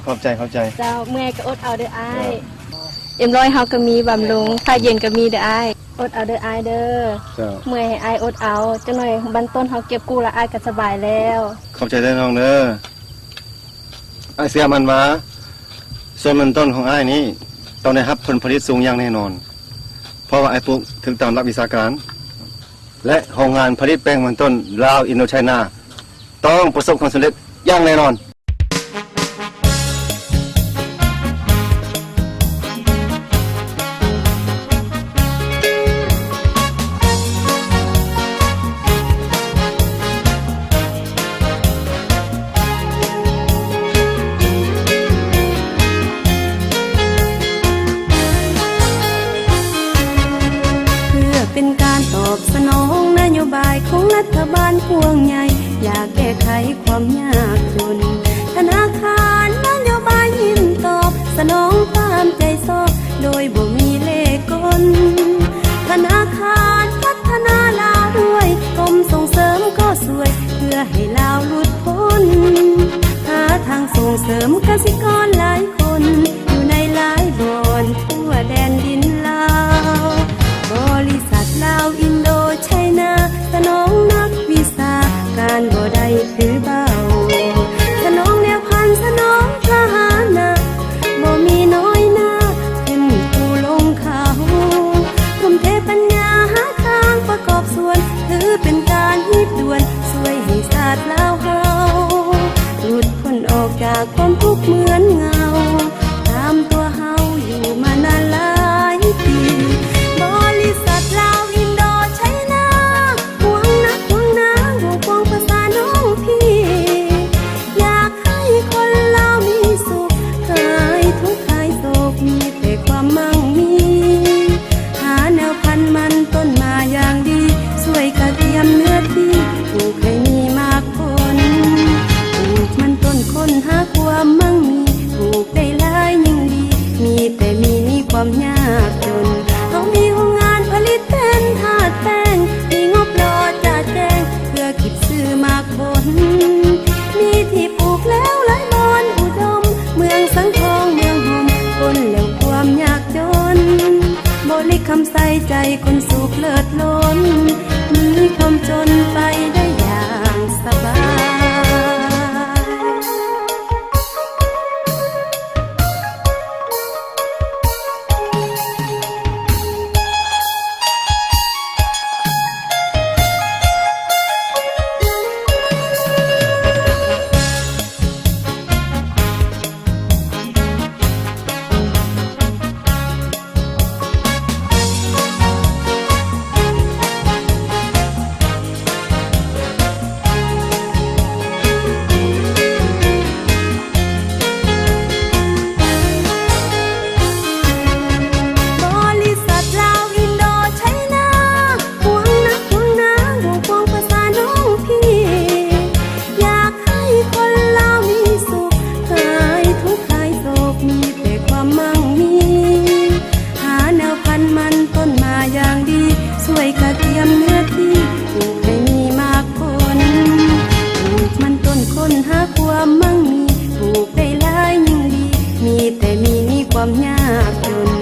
ຂອບໃຈ ຂອບໃຈ. ເຈົ້າ ເມື່ອຍກໍອົດເອົາເດີອ້າຍ. ເຈົ້າ. ເອັມຮ້ອຍເຮົາກໍມີບຳລຸງ ຜ້າເຢັນກໍມີເດີອ້າຍ. ອົດເອົາເດີອ້າຍເດີ. ເຈົ້າ. ເມື່ອຍໃຫ້ອ້າຍອົດເອົາ ຈັກໜ່ອຍບັ້ນຕົ້ນເຮົາເກັບກູ້ລະ ອ້າຍກໍສະບາຍແລ້ວ. ຂອບໃຈເດີນ້ອງເດີ. ອ້າຍເຊື່ອໝັ້ນວ່າ ສວນມັນຕົ້ນຂອງອ້າຍນີ້ ຕ້ອງໄດ້ຮັບຜົນຜະລິດສູງຢ່າງແນ່ນອນ ເພາະວ່າອ້າຍປູກຖືກຕາມຫຼັກວິຊາການ ແລະ ໂຮງງານຜະລິດແປ້ງມັນຕົ້ນລາວ ອິນໂດໄຊນາ ຕ້ອງປະສົບຄວາມສຳເລັດຢ່າງແນ່ນອນ. ເພື່ອເປັນການຕອບສະໜອງນະໂຍບາຍຂອງລັດຖະບານພວງໃຫຍ່ ຢາກແກ້ໄຂຄວາມຍາກຈົນ ທະນາຄານນະໂຍບາຍຍິນຕອບ ສະໜອງຕາມໃຈຊອບ ໂດຍບໍ່ມີເລ່ກົນ. ທະນາຄານພັດທະນາລາວດ້ວຍ ກົມສົ່ງເສີມກໍຊ່ວຍ ເພື່ອໃຫ້ລາວຫຼຸດພົ້ນ ຫາທາງສົ່ງເສີມກະສິກອນຫຼາຍຄົນ ຢູ່ໃນຫຼາຍບ່ອນທົ່ວແດນດິນລາວ. ບໍລິສັດລາວອິນໂດໄຊນາ ສະໜອງນັກວິຊາການບໍ່ໄດ້ຖືເບົາ ສະໜອງແນວພັນ ສະໜອງພາຫະນະ ບໍ່ມີນ້ອຍໜ້າຂຶ້ນພູລົງເຂົາ ທຸ່ມເທປັນຍາຫາທາງປະກອບສ່ວນ ຖືເປັນການຮີບດ່ວນ ຊ່ວຍໃຫ້ຊາດລາວເຮົາ ຫຼຸດພົ້ນອອກຈາກຄວາມທຸກເໝືອນເຫງົາ ຕາມຕົວເຮົາຢູ່ມານານຫຼາຍປີ. ບໍລິສັດລາວອິນໂດໄຊນາ ຫວງໜັກຫວງໜາ ຫວງກວ້າງພາສານ້ອງພີ່ ຢາກໃຫ້ຄົນລາວມີສຸກ ຫາຍທຸກຫາຍໂສກ ມີແຕ່ຄວາມໝັ່ງມີ ຫາແນວພັນມັນຕົ້ນມາຢ່າງດີ ຊ່ວຍກະກຽມເນື້ອທີ່ ປູກໃຫ້ມີໝາກຜົນ ປູກມັນຕົ້ນຄົ້ນຫາຄວາມໝັ່ງມີ ປູກໄດ້ຫຼາຍຍິ່ງດີ ມີແຕ່ມີ ມີຄວາມຍາກຈົນ ເຮົາມີໂຮງງານຜະລິດເປັນທາດແປ້ງ ມີງົບຫຼໍ່ຈະແຈ້ງ ເພື່ອກິນຊື້ໝາກຜົນ ມີທີ່ປູກແລ້ວຫຼາຍບ່ອນອຸດົມ ເມືອງສັງທອງເມືອງຫົມ ພົ້ນແລ້ວຄວາມຍາກຈົນ ບໍລິຄຳໃສ່ໃຈຄົນສຸກເລີດລົ້ນ ໜີຄວາມຈົນໄປໄດ້ຢ່າງສະບາຍ. ບໍລິສັດລາວອິນໂດໄຊນາ ຫວງໜັກຫວງໜາ ຫວງກວ້າງພາສານ້ອງພີ່ ຢາກໃຫ້ຄົນລາວມີສຸກ ຫາຍທຸກຫາຍໂສກ ມີແຕ່ຄວາມໝັ່ງມີ ຫາແນວພັນມັນຕົ້ນມາຢ່າງດີ ຊ່ວຍກະກຽມເນື້ອທີ່ ປູກໃຫ້ມີໝາກຜົນ ປູກມັນຕົ້ນຄົ້ນຫາຄວາມໝັ່ງມີ ປູກໄດ້ຫຼາຍຍິ່ງດີ ມີແຕ່ມີ ມີຄວາມຍາກຈົນ